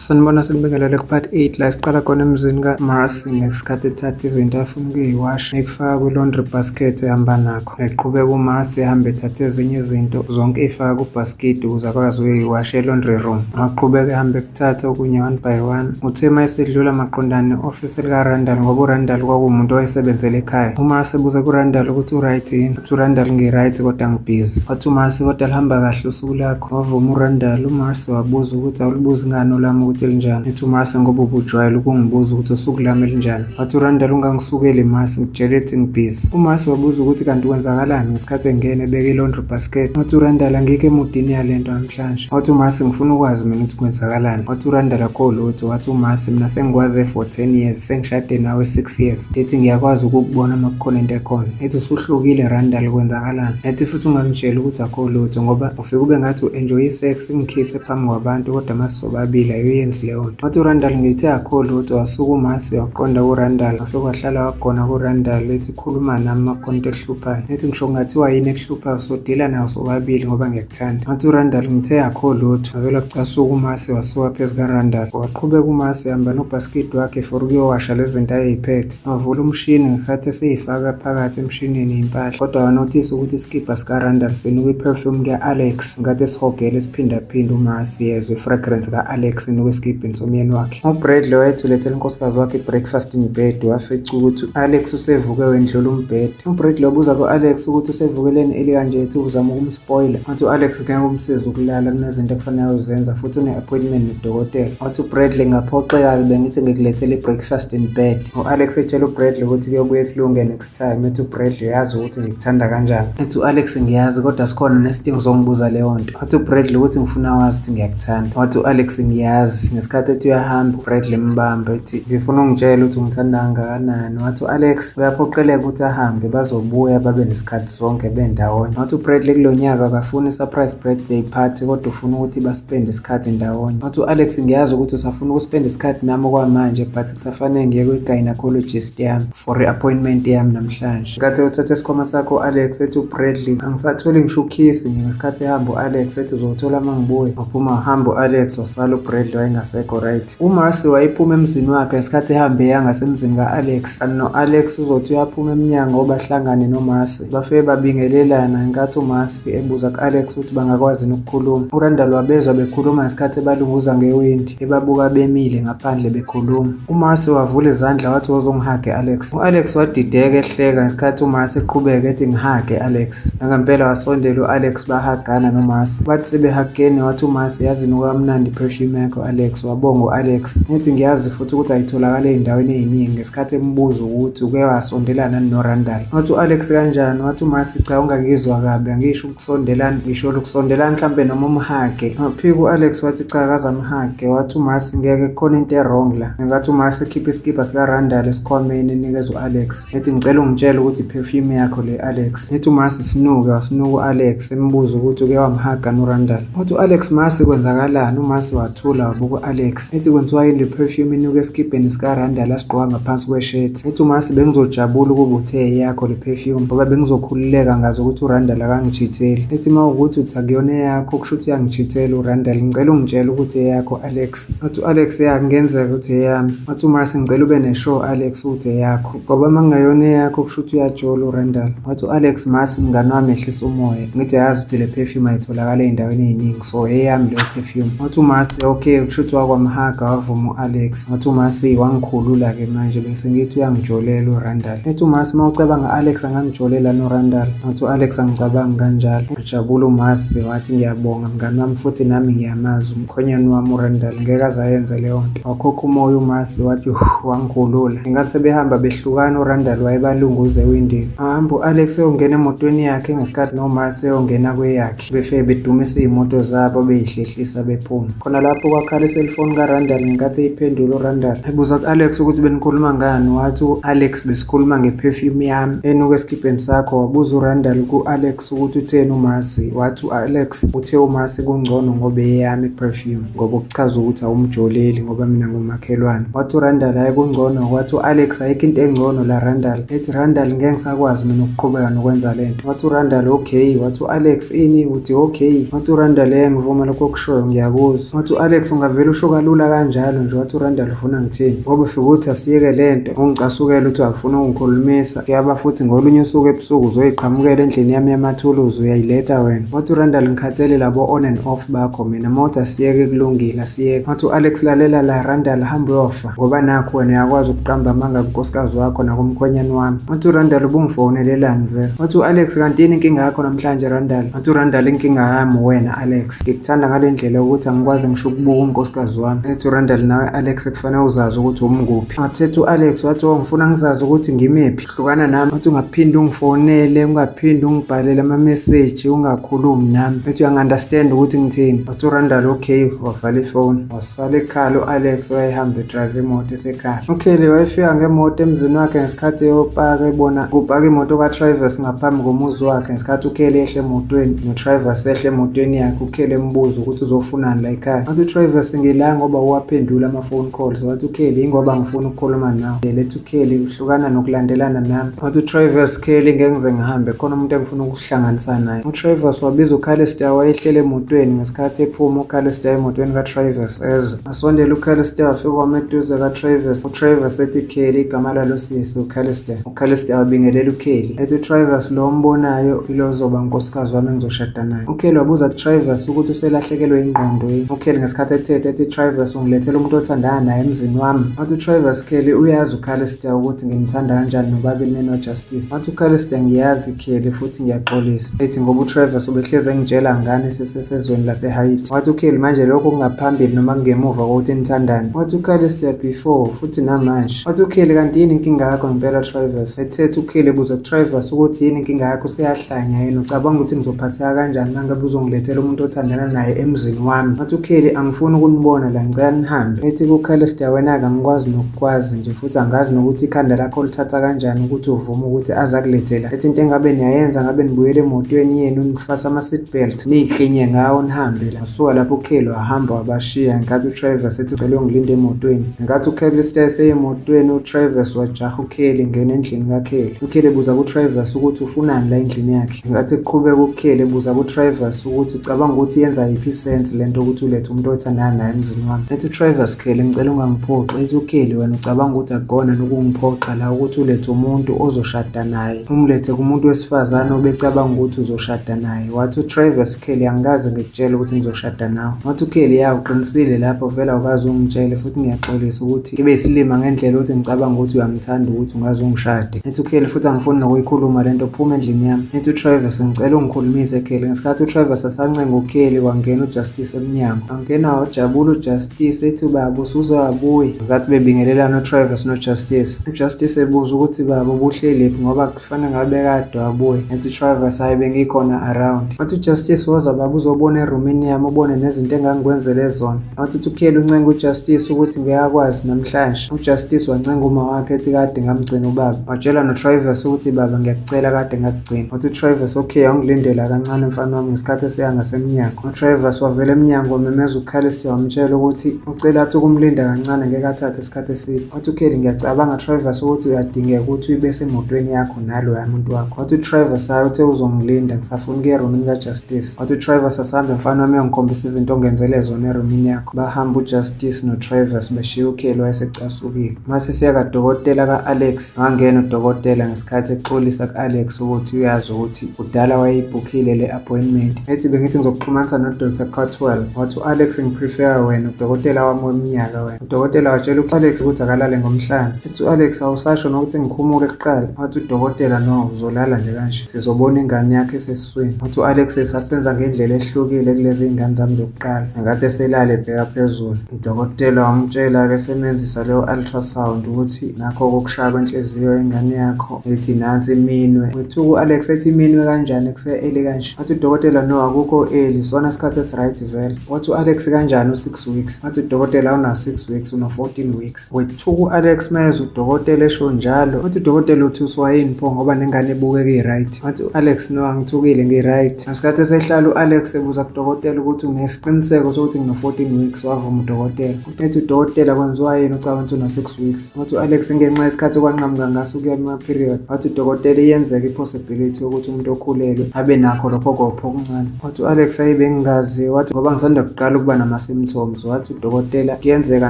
Sanibona, sinibingelele ku-part 8 la siqala khona emzini kaMarcy ngesikhathi ethatha izinto afuna ukuyiwasha ekufaka kwi-laundry basket ehamba nakho. Eqhubeka uMarcy ehambe ethatha ezinye izinto zonke ey'faka kubhasikidi ukuze akwazi ukuyiwasha e-laundry room. Waqhubeka ehambe ekuthatha okunye one by one. Uthe uma esedlula maqondana ne-ofisi likaRandall ngoba uRandall kwakuwumuntu owayesebenzela ekhaya. UMarcy ebuza kuRandall ukuthi u-right yini. Uthi uRandall ngi-right kodwa ngibhizi. Wathi uMarcy kodwa lihamba kahle usuku lakho. Wavuma uRandall. UMarcy wabuza ukuthi awulibuzi ngani olami ukuthi linjani. Ethi uMarcy ngoba ubujwayele ukungibuza ukuthi usuku lami linjani. Wathi uRandall ungangisukeli Marcy ngikutshele ethi ngibhizi. UMarcy wabuza ukuthi kanti kwenzakalani ngesikhathi engena ebeka i-laundry basket. Wathi uRandall angikho emudini yalento namhlanje. Wathi uMarcy ngifuna ukwazi mina ukuthi kwenzakalani. Wathi uRandall akho lutho. Wathi uMarcy mina sengikwaze for 10 years sengishade nawe 6 years. Ethi ngiyakwazi ukukubona uma kukhona into ekhona. Ethi usuhlukile Randall kwenzakalani? Ethi futhi ungangitsheli ukuthi akho lutho ngoba ufike ube ngathi u-enjoy i-sex ungikhise phambi kwabantu kodwa masisobabili ayoyenzi leyo nto. Wathi uRandall ngithe akho lutho wasuka uMarcy waqonda kuRandall wafike wahlala wagona kuRandall ethi khuluma nami uma kukhona into ekuhluphayo. Ethi ngisho kungathiwa yini ekuhluphayo sodila nayo sobabili ngoba ngiyakuthanda. Wathi uRandall ngithe akho lutho wavele wacasuka uMarcy wasuka phezu kaRandall. Waqhubeka uMarcy ehamba nobhasikidi wakhe for ukuyowasha lezi zinto ayey'phethe. Wavula umshini ngesikhathi eseyifaka phakathi emshinini impahla kodwa wanothisa ukuthi isikibha sikaRandall sinuka i-perfume ka-Alex ngenkathi esihogela esiphindaphinda uMarcy ezwe i-fragrance ka-Alex inuka esikibhini somyeni wakhe. UBradley wayethulethela unkosikazi wakhe i-breakfast in bed wafica ukuthi u-Alex usevuke wendlula umbhede. UBradley wabuza ku-Alex ukuthi usevukeleni eli kanje ethi uzama ukumspoiler. Wathi u-Alex ngeke umsize ukulala kunezinto ekufanele uzenza futhi une-appointment nodokotela. Wathi uBradley ngaphoxeka bengithi ngikulethele i-breakfast in bed. U-Alex etshela uBradley ukuthi kuyobuye kulunge next time. Ethi uBradley uyazi ukuthi ngikuthanda kanjani. Ethi u-Alex ngiyazi kodwa sikhona nesidingo sokungibuza leyo nto. Wathi uBradley ukuthi ngifuna wazi ukuthi ngiyakuthanda. Wathi u-Alex ngiyazi. Ngesikhathi ethi uyahamba uBradley embambe ethi ngifuna ungitshele ukuthi ungithanda kangakanani. Wathi u-Alex uyaphoqeleka ukuthi ahambe bazobuya babe nesikhathi sonke bendawonye. Wathi uBradley kulo nyaka akafuni i-surprise birthday party kodwa ufuna ukuthi baspende isikhathi ndawonye. Wathi u-Alex ngiyazi ukuthi usafuna ukuspenda isikhathi nami okwamanje but kusafanele ngiye kwi-gynecologist yami for i-appointment yami namhlanje. Ngenkathi uthatha isikhwama sakho u-Alex ethi uBradley angisatholi ngisho ukhisi nje ngesikhathi ehamba u-Alex ethi uzowuthola uma ngibuya. Waphuma wahamba u-Alex wasala uBradley wayengasekho right. UMarcy wayephuma emzini wakhe ngesikhathi ehambe eya ngasemzini ka-Alex. Kanti no-Alex uzothi uyaphuma emnyango bahlangane noMarcy. Bafike babingelelana ngenkathi uMarcy ebuza ku-Alex ukuthi bangakwazi yini ukukhuluma. URandall wabezwa bekhuluma ngesikhathi ebalunguza ngewindi, ebabuka bemile ngaphandle bekhuluma. UMarcy wavula izandla wathi wozongihage Alex. U-Alex wadideka ehleka ngesikhathi uMarcy eqhubeka ethi ngihage Alex. Nangempela wasondela u-Alex bahagana noMarcy. Bathi sebehagene wathi uMarcy yazi inuka kamnandi i-perfume yakho Alex. Wabonga u-Alex. Ngithi ngiyazi futhi ukuthi ayitholakali ey'ndaweni ey'ningi ngesikhathi embuza ukuthi uke wasondelana noRandall. Wathi u-Alex kanjani? Wathi uMarcy cha ungangizwa kabi angisho ukusondelana ngisho ukusondelana mhlampe noma umhage. Waphika u-Alex wathi cha akaze amhage. Wathi uMarcy ngeke kukhona into e-wrong la. Ngenkathi uMarcy ekhipha isikibha sikaRandall esikhwameni enikeza u-Alex. Ethi ngicela ungitshele ukuthi i-perfume yakho le Alex. Ethi uMarcy sinuke wasinuka u-Alex embuza ukuthi uke wamhaga noRandall. Wathi u-Alex Marcy kwenzakalani? UMarcy wathula wabuka u-Alex. Ethi kwenziwa yini le perfume inuka esikibheni sikaRandall asigqoka ngaphansi kweshethi. Ethi uMarcy bengizojabula ukuba uthe eyakho le perfume ngoba bengizokhululeka ngazi ukuthi uRandall akangichitheli. Ethi uma ukuthi uthi akuyona eyakho kusho ukuthi uyangichithela uRandall. Ngicela ungitshele ukuthi eyakho Alex. Wathi u-Alex ya kungenzeka ukuthi eyami. Wathi uMarcy ngicela ube ne-sure Alex ukuthi eyakho. Ngoba uma kungayona eyakho kusho ukuthi uyajola uRandall. Wathi u-Alex Marcy mngani wami ehlisa umoya. Ngithi yazi ukuthi le perfume ayitholakala ey'ndaweni ey'ningi so eyami leyo perfume. Wathi uMarcy okay kusho ukuthi wakwamhaga wavuma u-Alex. Wathi uMarcy wangikhulula-ke manje bese ngithi uyangijolela uRandall. Ethi uMarcy uma ucabanga Alex angangijolela noRandall. Wathi u-Alex angicabangi kanjalo. Wajabula uMarcy wathi ngiyabonga mngani wami futhi nami ngiyamazi umkhonyane wami uRandall ngeke aze ayenze leyo nto. Wakhokha umoya uMarcy wathi wangikhulula. Ngenkathi sebehamba behlukana uRandall wayebalunguza ewindini. Ahamba u-Alex eyongena emotweni yakhe ngesikhathi noMarcy eyongena kweyakhe. Befike bedumisa iy'moto zabo bey'hlehlisa bephuma. Khona lapho kwakhala iselifoni kaRandall ngenkathi eyiphendula uRandall. Ebuza ku-Alex ukuthi benikhuluma ngani wathi u-Alex besikhuluma nge-perfume yami enuka esikibheni sakho. Wabuza uRandall ku-Alex ukuthi utheni uMarcy. Wathi u-Alex uthe uMarcy kungcono ngoba eyami i-perfume ngoba okuchaza ukuthi awumjoleli ngoba mina ngumakhelwane. Wathi uRandall hhayi kungcono. Wathi u-Alex ayikho into engcono la Randall. Ethi Randall ngeke ngisakwazi mina ukuqhubeka nokwenza le nto. Wathi uRandall okay. Wathi u-Alex ini uthi okay. Wathi uRandall ngivuma lokho okushoyo ngiyakuzwa. Wathi u-Alex ungavele Wavele usho kalula kanjalo nje. Wathi uRandall ufuna ngithini, ngoba ufike uthi asiyeke le nto, ungicasukela uthi akufuna ukungikhulumisa. Kuyaba futhi ngolunye usuku ebusuku uzoyiqhamukela endlini yami yamathuluzi, uyayiletha wena. Wathi uRandall ngikhathele labo on and off bakho mina, uma uthi asiyeke kulungile asiyeke. Wathi u-Alex lalela la Randall, hamba uyofa ngoba nakho wena uyakwazi ukuqamba amanga kunkosikazi wakho nakumkhwenyane wami. Wathi uRandall ubungifonelelani vele? Wathi u-Alex kanti yini inkinga yakho namhlanje Randall? Wathi uRandall inkinga yami wena Alex, ngikuthanda ngale ndlela yokuthi angikwazi ngisho ukubuka unkosikazi wami. Ethi uRandall nawe Alex kufanele uzazi ukuthi umkuphi. Wathetha u-Alex wathi oh ngifuna ngizazi ukuthi ngimephi, hlukana nami. Wathi ungaphinde ungifonele, ungaphinde ungibhalele amameseji, ungakhulumi nami. Ethi uyangi-understand ukuthi ngithini. Wathi uRandall okay, wavala ifoni. Wasala ekhala u-Alex owayehamba edrive imoto esekhaya. UKelly wayefika ngemoto emzini wakhe ngesikhathi eyopaka, ebona kupaka imoto kaTravis ngaphambi komuzi wakhe. Ngesikhathi uKelly ehle emotweni noTravis ehle emotweni yakhe, uKelly embuza ukuthi uzofunani la ekhaya. Wathi uTravis ngila ngoba uwaphendula ama-phone calls. Wathi uKelly yingoba ngifuna ukukhuluma nawe. Lethi uKelly uhlukana nokulandelana nami. Wathi uTravis Kelly ngeke ngize ngihambe, khona umuntu engifuna ukuhlanganisa naye. UTravis wabiza uCallister wayehlele emotweni. Ngesikhathi ephuma uCallister emotweni kaTravis eze asondela uCallister wafika wama eduze kaTravis. UTravis ethi Kelly, igama lalo sisi uCallister. UCallister wabingelela uKelly ethi uTravis lo ombonayo ilo ozoba unkosikazi wami engizoshada naye. UKelly wabuza kuTravis ukuthi uselahlekelwe ingqondo yini. UKelly ngesikhathi ethethe ethi Travis ungilethela umuntu othandana naye emzini wami. Wathi uTravis Kelly uyazi uCallister ukuthi ngimthanda kanjani nobabili nenoJustice. Wathi uCallister ngiyazi Kelly futhi ngiyaxolisa. Ethi ngoba uTravis ubehlezi engitshela ngani sisesezweni laseHaiti. Wathi uKelly manje lokho kungaphambili noma kungemuva kokuthi nithandane. Wathi uCallister before futhi namanje. Wathi uKelly kanti yini inkinga yakho ngempela Travis? Ethethe uKelly ebuza kuTravis ukuthi yini inkinga yakho, useyahlanya yena, ucabanga ukuthi ngizophatheka kanjani mangabe uzongilethela umuntu othandana naye emzini wami. Wathi uKelly angifuni ukunibona la, ngicela nihambe. Ethi kuCallister wena-ke angikwazi nokukwazi nje futhi angazi nokuthi ikhanda lakho lithatha kanjani ukuthi uvume ukuthi aze akulethela. Ethi into engabe niyayenza ngabe nibuyele emotweni yenu nifase ama-seat belt niyiklinye ngawo nihambe la. Wasuka lapho uKelly wahamba wabashiya ngenkathi uTravis ethi ucela uyongilinda emotweni. Ngenkathi uCallister eseyemotweni uTravis wajaha uKelly ngena endlini kaKelly. UKelly ebuza kuTravis ukuthi ufunani la endlini yakhe. Ngenkathi kuqhubeka uKelly ebuza kuTravis ukuthi ucabanga ukuthi yenza yiphi isense lento ukuthi ulethe umuntu othandana naye emzini wami. Ethi uTravis Kelly ngicela ungangiphoxi. Ethi uKelly wena ucabanga ukuthi akukona nokungiphoxa la ukuthi ulethe umuntu ozoshada naye, umlethe kumuntu wesifazane obecabanga ukuthi uzoshada naye. Wathi uTravis Kelly angikaze ngikutshele ukuthi ngizoshada nawe. Wathi uKelly ya uqinisile lapho vele awukaze ungitshele futhi ngiyaxolisa ukuthi ngibe isilima ngendlela ukuthi ngicabanga ukuthi uyangithanda ukuthi ungaze ungishade. Ethi uKelly futhi angifuni nokuyikhuluma lento, phuma endlini yami. Ethi uTravis ngicela ungikhulumise Kelly. Ngesikhathi uTravis asancenga uKelly kwangena uJustice emnyango. Wangena wajabula uJustice ethi ubaba usuze wabuya. Ngesikhathi bebingelelana uTravis noJustice, uJustice ebuza ukuthi baba ubuhleliphi ngoba kufanele ngabe kade wabuya. Ethi uTravis hayi bengikhona around. Wathi uJustice woza baba uzobona erumini yami ubone nezinto engangikwenzele zona. Wathi uthi uKelly uncenga uJustice ukuthi ngeke akwazi namhlanje. UJustice wancenga uma wakhe ethi kade ngamgcina ubaba. Watshela noTravis ukuthi baba ngiyakucela kade ngakugcina. Wathi uTravis okay awungilindela kancane mfana wami ngesikhathi eseya ngasemnyango. UTravis wavela emnyango wamemeza uCallister wamtshela ukuthi ucela athi ukumlinda kancane ngeke athathe isikhathi eside. Wathi uKelly ngiyacabanga Travis ukuthi uyadingeka ukuthi uyibe semotweni yakho naloya muntu wakho. Wathi uTravis hayi uthe uzongilinda ngisafuna ukuya erumini kaJustice. Wathi uTravis asihambe mfana wami uyongikhombisa izinto ongenzele zona erumini yakho. Bahamba uJustice noTravis beshiya uKelly wayesecasukile. Mase siya kadokotela ka-Alex, wangena udokotela ngesikhathi exolisa ku-Alex ukuthi uyazi ukuthi kudala wayeyibhukhile le appointment. Ethi bengithi ngizokuxhumanisa noDr Cotwell. Wathi u-Alex ngiprefer wena, udokotela wami weminyaka wena. Udokotela watshela u-Alex ukuthi akalale ngomhlane. Ethi u-Alex awusasho nokuthi ngikhumule kuqala. Wathi udokotela no, uzolala nje kanje. Sizobona ingane yakho esesiswini. Wathi u-Alex sasenza ngendlela ehlukile kulezi zingane zami zokuqala. Ngenkathi eselale ebheka phezulu, udokotela wamtshela-ke semenzisa leyo ultrasound ukuthi nakho kokushaya kwenhliziyo yengane yakho. Ethi nansi iminwe. Wethuka u-Alex ethi iminwe kanjani kuse-early kanje. Wathi udokotela no akukho early, sona isikhathi esi-right vele. Wathi u-Alex kanjani u-6 weeks? Wathi udokotela awuna-6 weeks, una-14 weeks. Wethuka u-Alex mayezwa udokotela esho njalo. Wathi udokotela uthuswa yini pho ngoba nengane ibukeka i-right. Wathi u-Alex no angithukile ngi-right. Ngesikhathi esehlala u-Alex ebuza kudokotela ukuthi unesiqiniseko sokuthi ngino-14 weeks, wavuma udokotela. Ethi udokotela kwenziwa yini ucabanga ukuthi una-6 weeks. Wathi u-Alex ngenxa yesikhathi okwanqamuka ngaso ukuya kuma-period. Wathi udokotela iyenzeka i-possibility yokuthi umuntu okhulelwe abe nakho lokho kopho okuncane. Wathi u-Alex ayi bengingazi, wathi ngoba ngisanda kuqala ukuba nama-symptoms. ama-symptoms. Wathi udokotela kuyenzeka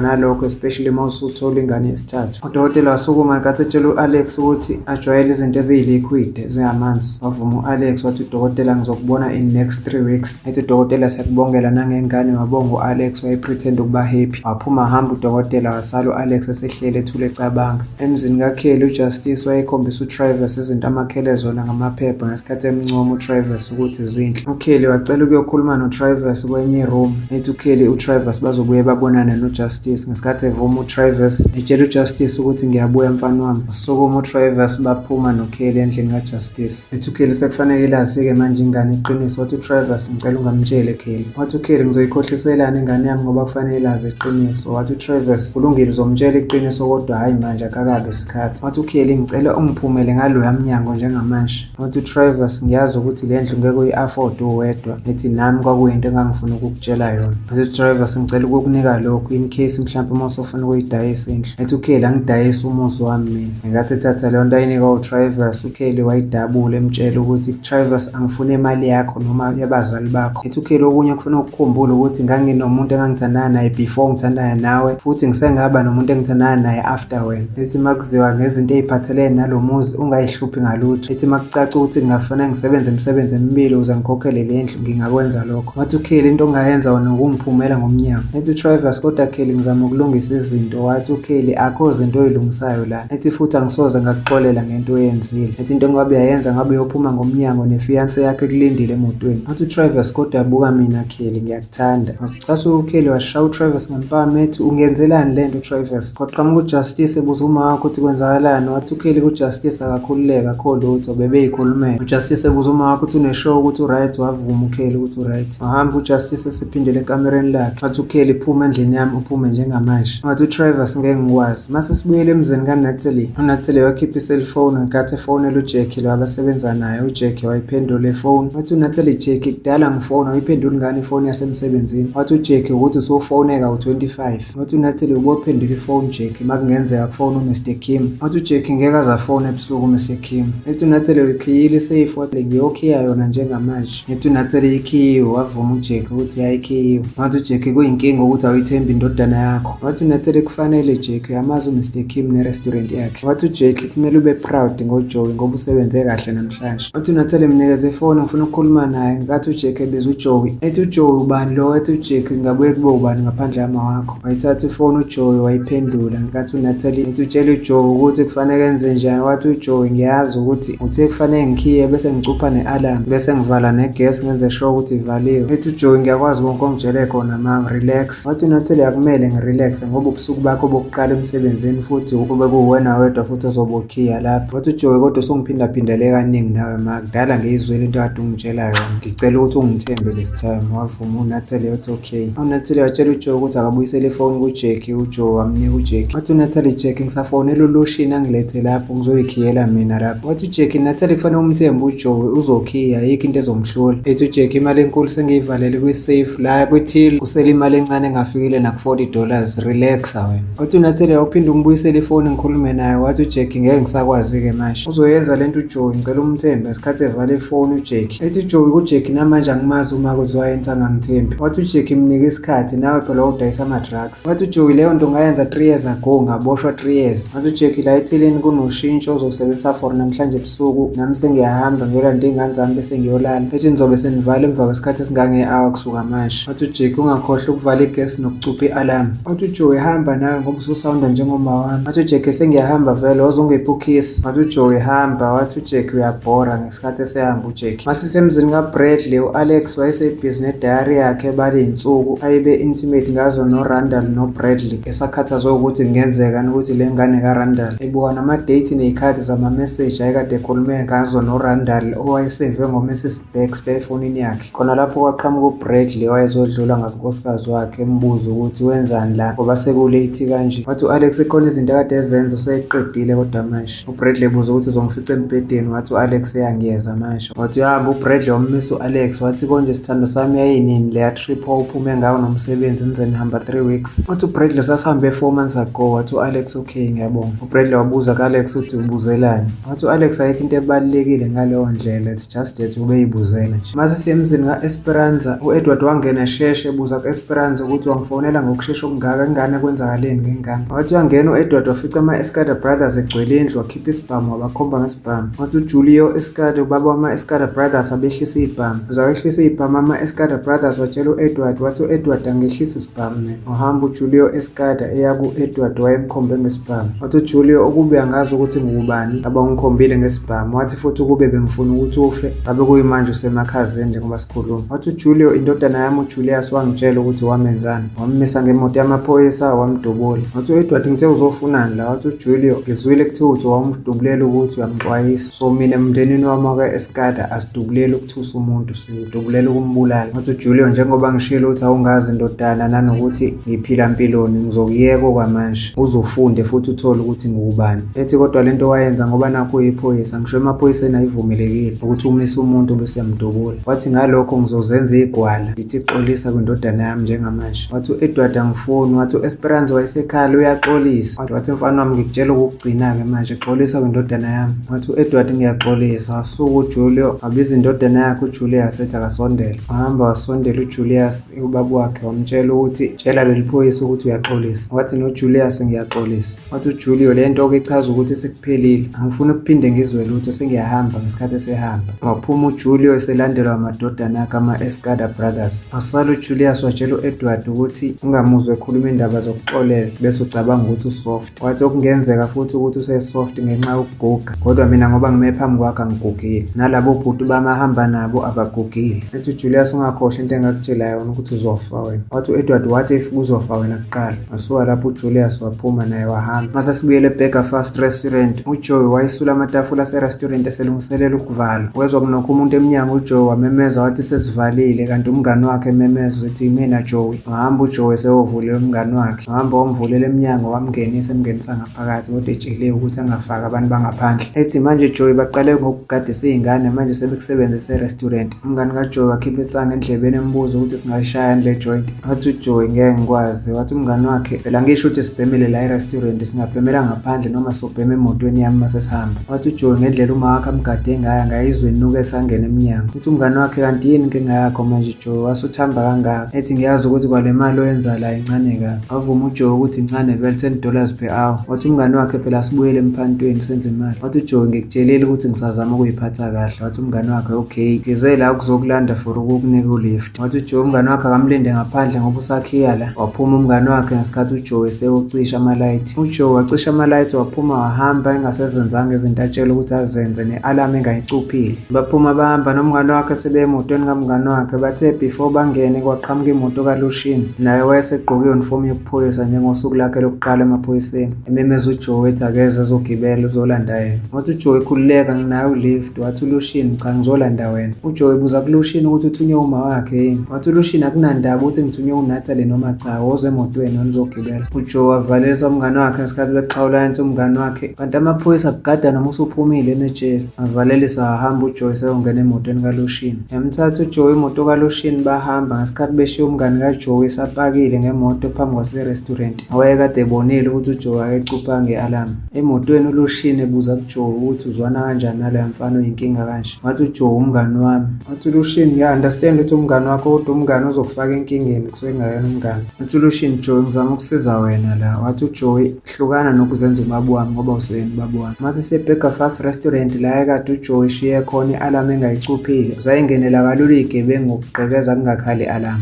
nalokho, especially uma usuthola ingane yesithathu. Udokotela wasukuma ngenkathi etshela u-Alex ukuthi ajwayele izinto eziyi-liquid, ezingamanzi. Wavuma u-Alex, wathi udokotela ngizokubona in next 3 weeks. Ethi udokotela siyakubongela nangengane. Wabonga u-Alex, wayepretend ukuba happy. Waphuma wahamba udokotela, wasala u-Alex esehleli ethule ecabanga. Emzini kaKelly, uJustice wayekhombisa uTravis izinto amakhele zona ngamaphepha ngesikhathi emncoma uTravis ukuthi zinhle. UKelly wacela ukuyokhuluma noTravis kwenye iroom. Ethi uKelly uTravis bazobuye babonane noJustice. Ngesikhathi evuma uTravis, etshela uJustice ukuthi ngiyabuya mfana wami. Wasukuma uTravis, baphuma noKelly endlini kaJustice. Ethi uKelly sekufanele ilazi-ke manje ingane iqiniso. Wathi uTravis ngicela ungamtshele Kelly. Wathi uKelly ngizoyikhohliselani ingane yami ngoba kufanele ilazi iqiniso. Wathi uTravis kulungile, uzomtshela iqiniso kodwa hhayi manje, akakabi isikhathi. Wathi uKelly ngicela ungiphumele ngaloya mnyango njengamanje. Wathi uTravis ngiyazi ukuthi le ndlu ngeke uyi-afford uwedwa. Ethi nami kwakuyinto engangifuna ukukutshela yona. Wathi uTravis ngicela ukukunika lokhu in case mhlawumpe uma usufuna ukuyidayisa indlu. Ethi uKelly angidayisi umuzi wami mina. Ngenkathi ethatha leyo nto ayinika uTravis, uKelly wayidabula emtshela ukuthi Travis angifuni imali yakho noma yabazali bakho. Ethi uKelly okunye kufuna ukukhumbula ukuthi nganginomuntu engangithandana naye before ngithandana nawe, futhi ngisengaba nomuntu engithandana naye after wena. Ethi makuziwa ngezinto ey'phathelene nalo muzi ungayihluphi ngalutho. Ethi makucaca ukuthi kungafanele ngisebenze imisebenzi emibili ukuze ngikhokhele le ndlu, ngingakwenza lokho. Wathi uKelly into ongayenza wena ukungiphumela ngomnyango. Ethi uTravis kodwa Kelly ngizama ukulungisa izinto. Wathi uKelly akho zinto oyilungisayo la. Ethi futhi angisoze ngakuxolela ngento oyenzile. Ethi into engabe uyayenza ngabe uyophuma ngomnyango nefiance yakho ekulindile emotweni. Wathi uTravis kodwa buka mina Kelly ngiyakuthanda. Wakucasuka uKelly, washaya uTravis ngempama ethi ungenzelani lento Travis. Kwaqhamuka uJustice ebuza uma wakhe ukuthi kwenzakalani. Wathi uKelly kuJustice akakhululeka, akho lutho, bebeyikhulumela. UJustice ebuza uma wakhe ukuthi uneshow ukuthi uright, wavuma uKelly ukuthi uright. Wahamba uJustice esephindele ekamereni lakhe. Wathi uKelly phuma endlini yami, uphume njengamanje. Wathi uTravis ngeke ngikwazi. Mase sibuyele emzini kaNatalie, uNatalie wakhipha iselfoni ngenkathi efonela uJackie lo abasebenza naye. UJackie wayiphendula ifoni. Wathi uNatalie, Jackie kudala ngifona, uyiphendula ngani ifoni yasemsebenzini? Wathi uJackie ukuthi usufoneka u-25. Wathi uNatalie ubophendula ifoni Jackie makungenzeka kufona uMr Kim. Wathi uJackie ngeke aze afone ebusuku uMr Kim. Ethi uNatalie uyikhiyile iseyifu, wathi ngiyokhiya yona njengamanje. Ethi uNatalie ikhiyiwe, wavuma uJackie ukuthi yayikhiyiwe. Wathi uJackie kuyinkinga ukuthi awuyithembi indodana yakho. Wathi uNatalie kufanele Jackie, uyamazi uMr Kim ne-restaurant yakhe. Wathi uJackie kumele ube proud ngoJoey ngoba usebenze kahle namhlanje. Wathi uNatalie mnikeze ifoni ngifuna ukukhuluma naye. Ngenkathi uJackie ebiza uJoey, ethi uJoey ubani lo? Ethi uJackie ngabuye kube ubani ngaphandle kama wakho. Wayithatha ifoni uJoey wayiphendula. Ngenkathi uNatalie ethi utshela uJoey ukuthi kufanele enze njani, wathi uJoey ngiyazi ukuthi uthe kufanele ngikhiye bese ngicupha ne-alarm bese ngivala negesi ngenze sure ukuthi ivaliwe. Ethi uJoey ngiyakwazi konke ongitshele khona mama, relax. Wathi uNatalie akumele ngirelaxe ngoba ubusuku bakho bokuqala emsebenzini futhi kube kuwena wedwa futhi ozobe ukhiya lapha. Wathi uJoey kodwa usungiphindaphindele kaningi nawe ma, kudala ngiyizwile into kade ungitshela yona. Ngicela ukuthi ungithembe this time. Wavuma uNatalie wathi okay. UNatalie watshela uJoey ukuthi akabuyisele ifoni kuJackie, uJoey wamnika uJackie. Wathi uNatalie Jackie ngisafonela uLucian angilethe lapho ngizoyikhiyela mina lapho. Wathi uJackie Natalie kufanele umthembe uJoey uzokhiya, ayikho into ezomhlula. Ethi uJackie imali enkulu sengiyivalele kwi-safe la kwi-till kusele imali encane engafikile naku-$40, relaxa wena. Wathi uNatalie awuphinde ungibuyisele ifoni ngikhulume naye. Wathi uJackie ngeke ngisakwazi-ke manje. Uzoyenza lento uJoey, ngicela umthembe. Ngesikhathi evala ifoni uJackie, ethi uJoey kuJackie namanje angimazi uma kuthi wayenza angangithembi. Wathi uJackie mnike isikhathi nawe phela wawudayisa ama-drugs. Wathi uJoey leyo nto ngayenza 3 years ago ngaboshwa 3 years. Wathi uJackie la ethilini kunoshintsho ozowusebenzisa for namhlanje ebusuku, nami sengiyahamba ngiyolanda iy'ngane zami bese ngiyolala. Ethi nizobe senivala emva kwesikhathi esingange-hour kusuka manje. Wathi uJackie ungakhohlwa ukuvala igesi nokucupha i-alarm. Wathi uJoey hamba nawe ngoba ususawunda njengoma wami. Wathi uJackie sengiyahamba vele wazongipha ukiss. Wathi uJoey hamba. Wathi uJackie uyabhora ngesikhathi esehamba uJackie. Masisemzini kaBradley, u-Alex wayesebhizi nedayari yakhe ebala iy'nsuku ayebe intimate ngazo noRandall noBradley, esakhathazwe ukuthi kungenzeka ukuthi le ngane kaRandall. Ebuka nama-date ney'khathi zama-message ayekade ekhulume ngazo noRandall owayeseve ngoMrs Baxter efonini yakhe. Khona lapho kwaqhamuka uBradley owayezodlula ngakunkosikazi wakhe embuza ukuthi wenzani la ngoba sekulate kanje. Wathi u-Alex ikhona izinto akade ezenza useyiqedile kodwa manje. UBradley ebuza ukuthi uzongifica embhedeni, wathi u-Alex eyangiyeza manje. Wathi uyahamba uBradley wammisa u-Alex wathi konje sithando sami yayinini leya trip owuphume ngayo nomsebenzi nize nihamba 3 weeks. Wathi uBradley sasihambe 4 months ago. Wathi u-Alex okay ngiyabonga. UBradley wabuza ku-Alex ukuthi ubuzelani. Wathi u-Alex ayikho into ebalulekile ngaleyo ndlela, it's just that ubeyibuzela nje. Mase sisemzini ka-Esperanza, u-Edward wangena sheshe ebuza ku-Esperanza ukuthi wangifonela ngokushesha okungaka ingane kwenzakaleni ngengane. Wathi uyangena u-Edward wafica ama-Escada Brothers egcwele indlu wakhipha isibhamu wabakhomba ngesibhamu. Wathi uJulio Escada ubaba wama-Escada Brothers abehlisa ibhamu. Uzawehlisa ibhamu ama-Escada Brothers watshela u-Edward wathi u-Edward angehlisa isibhamu mina. Wahamba uJulio Escada eya ku-Edward wayemkhombe ngesibhamu. Wathi uJulio ukube angazi ukuthi ngubani abangikhombile ngesibhamu. Wathi futhi ukube bengifuna ukuthi ufe ngabe kuyimanje usemakhazeni njengoba sikhuluma. Wathi uJulio indodana yami uJulius wangitshela ukuthi wamenzani. Wammisa ngemoto yamaphoyisa wamdubula. Wathi u-Edward ngithe uzofunani la? Wathi uJulio ngizwile kuthiwa uthi wamdubulela ukuthi uyamxwayisa. So mina emndenini wami wakwa-Escada asidubuleli ukuthusa umuntu, sidubulela ukumbulala. Wathi uJulio njengoba ngishilo ukuthi awungazi ndodana nanokuthi ngiphila mpiloni ngizokuyeka okwamanje uzufunde futhi uthole ukuthi ngubani. Ethi kodwa lento wayenza ngoba nakhu uyiphoyisa, ngisho emaphoyiseni ayivumelekile ukuthi umise umuntu bese uyamdubula. Wathi ngalokho ngizozenza igwala ngithi xolisa kwindodana yami njengamanje. Wathi u-Edward angifuni, wathi u-Esperanza wayesekhala uyaxolisa. Wathi mfana wami ngikutshela okokugcina-ke manje xolisa kwindodana yami. Wathi u-Edward ngiyaxolisa. Wasuka uJulio wabiza indodana yakhe uJulius ethi akasondele. Wahamba wasondela uJulius ubaba wakhe wamtshela ukuthi tshela leli phoyisa ukuthi uyaxolisa. Wathi noJulius ngiyaxolisa. Wathi uJulio le nto-ke ichaza ukuthi sekuphelile, angifuni ukuphinde ngizwe lutho sengiyahamba ngesikhathi esehamba. Waphuma uJulio eselandelwa amadodana akhe ama-Escada Brothers. Wasala uJulius watshela u-Edward ukuthi ungamuzwa ekhuluma indaba zokuxolela bese ucabanga ukuthi usoft. Wathi okungenzeka futhi ukuthi usesoft ngenxa yokuguga, kodwa mina ngoba ngime phambi kwakhe angigugile. Nalabo bhuti bami ahamba nabo abagugile. Ethi uJulius ungakhohlwa into engakutshela yona ukuthi uzofa wena. Wathi u-Edward what if kuzofa wena kuqala? Wasuka lapho uJulius waphuma naye wahamba. Mase sibuyele eBurger Fast Restaurant, uJoey wayesula amatafula ase-restaurant eselungiselela ukuvala. Wezwa kunokho umuntu emnyango uJoey wamemeza wathi sesivalile kanti umngani wakhe ememeza uthi imina Joey. Wahamba uJoey eseyovulela umngani wakhe. Wahamba wamvulela emnyango wamngenisa emngenisa ngaphakathi kodwa etsheliwe ukuthi angafaki abantu bangaphandle. Ethi manje Joey baqale ngokugadisa iy'ngane manje sebekusebenzisa e-restaurant. Umngani kaJoey wakhipha isanga endlebeni embuza ukuthi singayishaya le joint. Wathi uJoey ngeke ngikwazi. Wathi umngani wakhe phela ngisho ukuthi sibhemele la e-restaurant singabhemela ngaphandle noma sobhema emotweni yami uma sesihamba. Wathi uJoey ngendlela uma wakhe amgade ngayo angayizwa inuka esangena emnyango. Uthi umngani wakhe kanti yini inkinga yakho manje Joey wasuthamba kangaka. Ethi ngiyazi ukuthi kwale mali oyenza la incane kabi. Wavuma uJoey ukuthi incane vele $10 per hour. Wathi umngani wakhe phela asibuyele emphantweni senze imali. Wathi uJoey ngikutshelile ukuthi ngisazama ukuyiphatha kahle. Wathi umngani wakhe okay ngize la ukuzokulanda for ukukunika ulift. Wathi uJoe umngane wakhe akamlinde ngaphandle ngoba usakhiya la. Waphuma umngane wakhe ngesikhathi uJoe eseyocisha amalayithi. UJoe wacisha amalayithi waphuma wahamba engasezenzanga izinto atshela ukuthi azenze ne-alarm engayicuphile. Baphuma bahamba nomngane wakhe sebeye emotweni kamngane wakhe. Bathe before bangene kwaqhamuka imoto kaLushini. Naye wayesegqoke i-uniform yobuphoyisa njengosuku lakhe lokuqala emaphoyiseni. Ememeza uJoe ethi akeze ezogibela uzolanda yena. Wathi uJoe khululeka nginayo ulift. Wathi uLushini cha ngizolanda wena. UJoe ebuza kuLushini ukuthi uthunywe uma wakhe yini. Wathi uLushini akunandaba ukuthi ngithunywe uNatalie noma cha woza emotweni wena uzogibela. UJoe wavalelisa umngane wakhe ngesikhathi bexhawulana ethi umngane wakhe kanti amaphoyisa akugada noma usuphumile enejele. Wavalelisa wahamba uJoe seyongena emotweni kaLushini. Yamthatha uJoe imoto kaLushini bahamba ngesikhathi beshiya umngane kaJoe esapakile ngemoto phambi kwase-restaurant. Wayekade ebonile ukuthi uJoe akecuphanga i-alarm. Emotweni uLushini ebuza kuJoe ukuthi uzwana kanjani naloya mfana oyinkinga kanje. Wathi uJoe umngani wami. Wathi uLushini ngiya-understand ukuthi umngani wakho kodwa umngani ozokufaka enkingeni kusuke kungayena umngani. Wathi uLushini Joe ngizama ukusiza wena la. Wathi uJoe hlukana nokuzenza ubaba wami ngoba usuyena ubaba wami. Mase seBurger Fast Restaurant la ekade uJoe eshiye khona i-alarm engayicuphile. Zayingenela kalula iy'gebengu ngokugqekeza kungakhali i-alarm.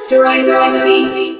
Sterilize the beat.